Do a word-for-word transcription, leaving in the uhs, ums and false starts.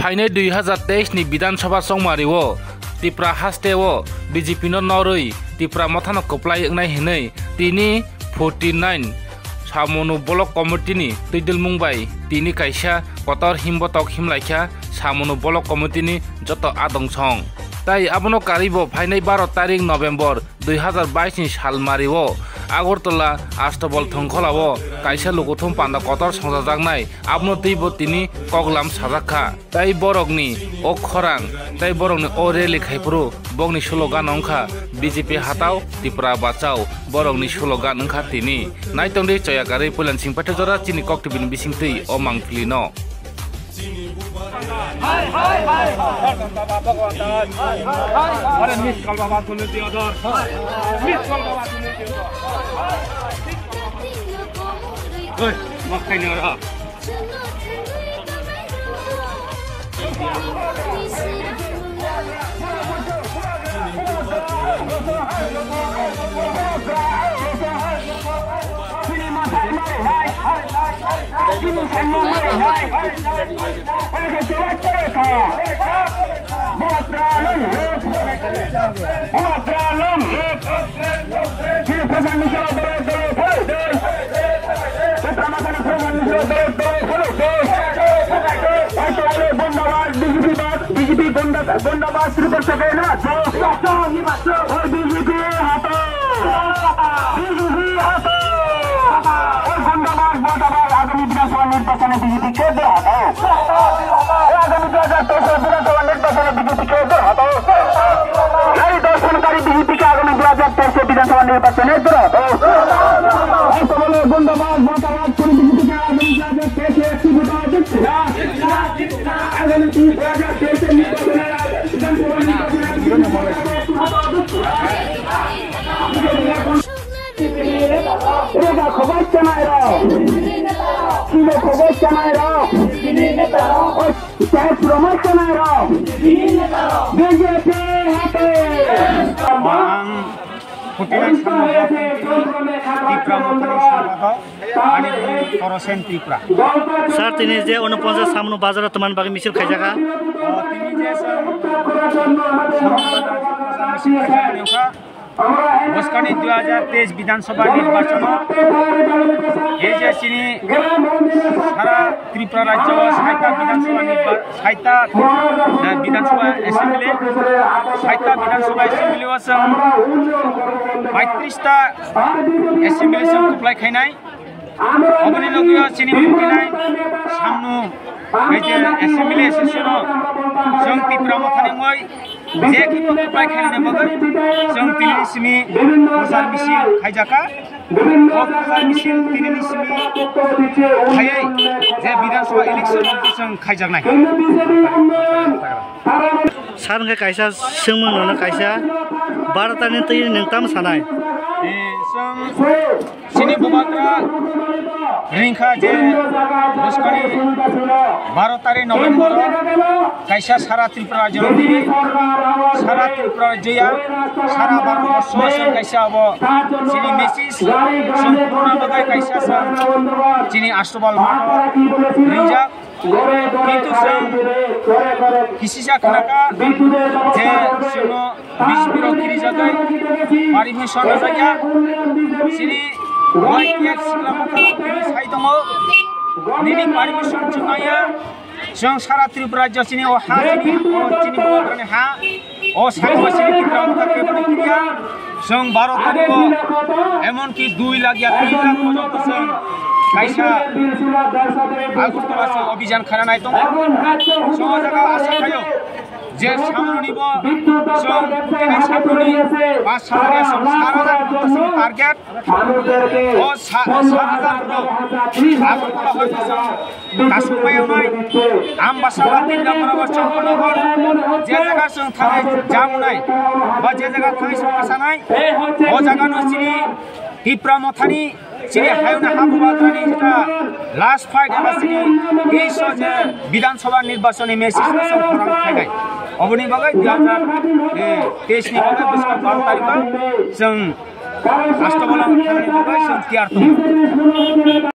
Phainai dui hazar teis ni Bidhan Sabha chongmari o Tipra haste o B J P no norwi Tipra Motha no kwplai wngnai hinwi tini forty nine Samunu Block Committee ni twidulmung bai tini kaisa kotor himbotok himlaikha Samunu Block Committee ni joto adong song. Tai abono karwi bo phainai baro tarik November dui hazar bais ni salmari o Agartala Astabal Thongkhola o kaisa lukuthum panda kotor songchajaknai, abono twibo tini koklam sajak kha. Tai borokni o khorang, tai borokni o rally khaiphuru bokni slogan wngkha B J P hatao Tipra bachao, borokni slogan wngkha tini. Naitongdi choya karwi puilansing paithak jora chini Kok T V ni bisingtwi o mangpili no. Hai, hai, hai, hai. Bhagwan Das. Hai, hai, hai. Are miss call baba tuli diyo dhor. Miss call baba tuli diyo dhor. Oi, mak khai ni ora. B J P gunda, gunda bas triple seven na. Oi B J P hato. B J P hato. Oi gunda bas, gunda bas, agami Bidhan Sabha nirbachone B J P ke de hato. Oi agami dui hazar teis Bidhan Sabha nirbachone B J P ke de hato. Nari dorshon kari B J P ke agami dui hazar teis Bidhan Sabha nirbachone de hato. Oi sabale gunda bas, gunda bas, puri B J P ke agami dui hazar teis Roga khoboi chanai rok. Kibo khoboi chanai rok. Oi, tei promote chanai rok. B J P hato. Ang Phuti Rai Samajati Tipra Mothani Songkhothok, ani mung Torosen Tripura. Sir, tini je unoponchas Samunu bazar o twmani bagwi misil khaijakha. O, tini je chwng Samunu bazar o misil khaijakmani wngkha, bwskangni dui hazar teis Bidhan Sabha nirbachon o, je je chini sara Tripura rajyo o saita Bidhan Sabha nirba-, saita, eh, Bidhan Sabha Assembly, saita Bidhan Sabha Assembly o chwng paitris ta Assembly chwng kwplai khainai. Oboni logi o chini phutinai Samunu hai je Assembly session o chwng Tipra Mothani wngwi je kiphilwi kwplai khainani bagwi chwng tini simi kwchar misil khaijakha. O kwchar misil tinini simi khaiwi je Bidhan Sabha election o chwng khaijaknai. Sir, hwnkhe kaisa swngmung nono kaisa baro tani twi nwng tamo sanai? Eh, chwng chini bubagra ringkha je bwskangni baro tarik November o kaisa sara Tripura rajyo rok tini, sara Tripura rajya, sara Bharat borso chwng kaisa abo chini message chwng puruna bagwi kaisa chwng chini Astabal Math o ringjak. Kintu chwng kisisa khnakha je chwngno B J P rok kirijagwi permission rwjakya. Chini Y T F sikla bwkha rok tini sai tongo, nini permission chwng naiya. Chwng sara Tripura rajyo chini o ha chini, o chini bubagrani ha, o saka o chini Tipra Motha keboni kiriya. Chwng baro tarikh o emon ki dui lakh ya tin lakh porjonto chwng kaisa Agartala chwng obhijan khananai tongo. Chwng o jaga asa khaio je samroni bo chwng, tini samroni ba samroni chwng sat hajar porjonto chwng target. O sa-, sat hajar borok Agartala hoito chwng kasuk pai wngnai. Ambasa ba Tindamarama Chongkronagar je jaga chwng thanai jamunai ba je jaga thanai chwng kasanai, o jaga no chini Tipra Mothani chini hayungni ha bubagrani jeta last fight eba chini teis o je Bidhan Sabha nirbachon ni message no chwng khorang khainai. Oboni bagwi dui hazar teis ni bagwi bwskang baro tarikh o chwng Astabal o thangna bagwi chwng tiyar tongo.